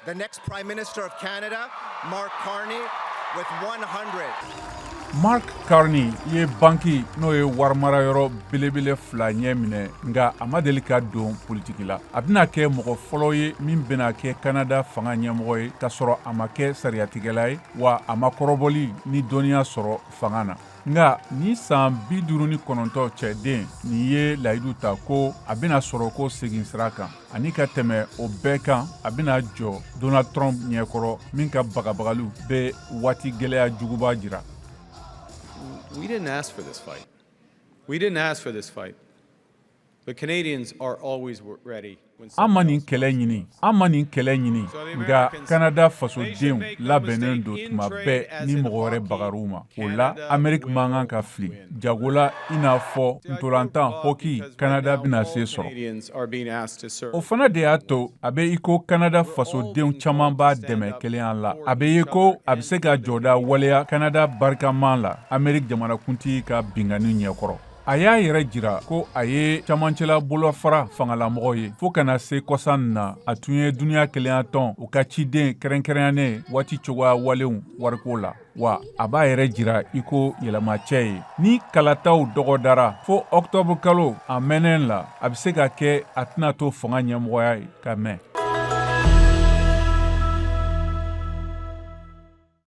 The next Prime Minister of Canada, Mark Carney, with 100. Mark Carney ye banki, n'o ye warimarayɔrɔ belebele fila ɲɛ minɛ, nka a ma deli ka don politiki la. A bɛna kɛ mɔgɔ fɔlɔ ye min bɛna kɛ Kanada fanga ɲɛmɔgɔ ye k'a sɔrɔ a ma kɛ sariyatigɛla ye, wa a ma kɔrɔbɔli ni dɔnniya sɔrɔ fanga na. Nka ni san 59 cɛden nin ye layidu ta ko a bɛna sɔrɔ ko segin sira kan, ani ka tɛmɛ o bɛɛ kan, a bɛna jɔ Donald Trump ɲɛkɔrɔ, min ka bagabagaliw bɛ waati gɛlɛya juguba jira. We didn't ask for this fight. We didn't ask for this fight. But Canadians are always ready. An ma nin kɛlɛ ɲini, an ma nin kɛlɛ ɲini, nka Kanada fasodenw labɛnnen don tuma bɛɛ ni mɔgɔ wɛrɛ bagar'u ma. O la, Ameriki man kan ka fili jago la i n'a fɔ ntolantan hockey, Kanada bɛna se sɔrɔ. O fana de y'a to a bɛ i ko Kanada fasodenw caman b'a dɛmɛ kelenya la. A bɛ ye ko a bɛ se ka jɔda waleya Kanada barikama la Ameriki jamanakuntigi ka binkanni ɲɛkɔrɔ. A y'a yɛrɛ jira ko a ye camancɛla bolofara fangalamɔgɔ ye fɔɔ ka na se kɔsa na. A tun ye Duniɲa Kelenya Tɔn u ka ciden kɛrɛnkɛrɛnyanen waati cogoya walenw wariko la, wa a b'a yɛrɛ jira i ko yɛlɛmacɛ ye. Ni kalataw dɔgɔdara fo ɔktɔburu kalo a mɛnnen la, a bɛ se ka kɛ a tɛna to fanga ɲɛmɔgɔya ye ka mɛn.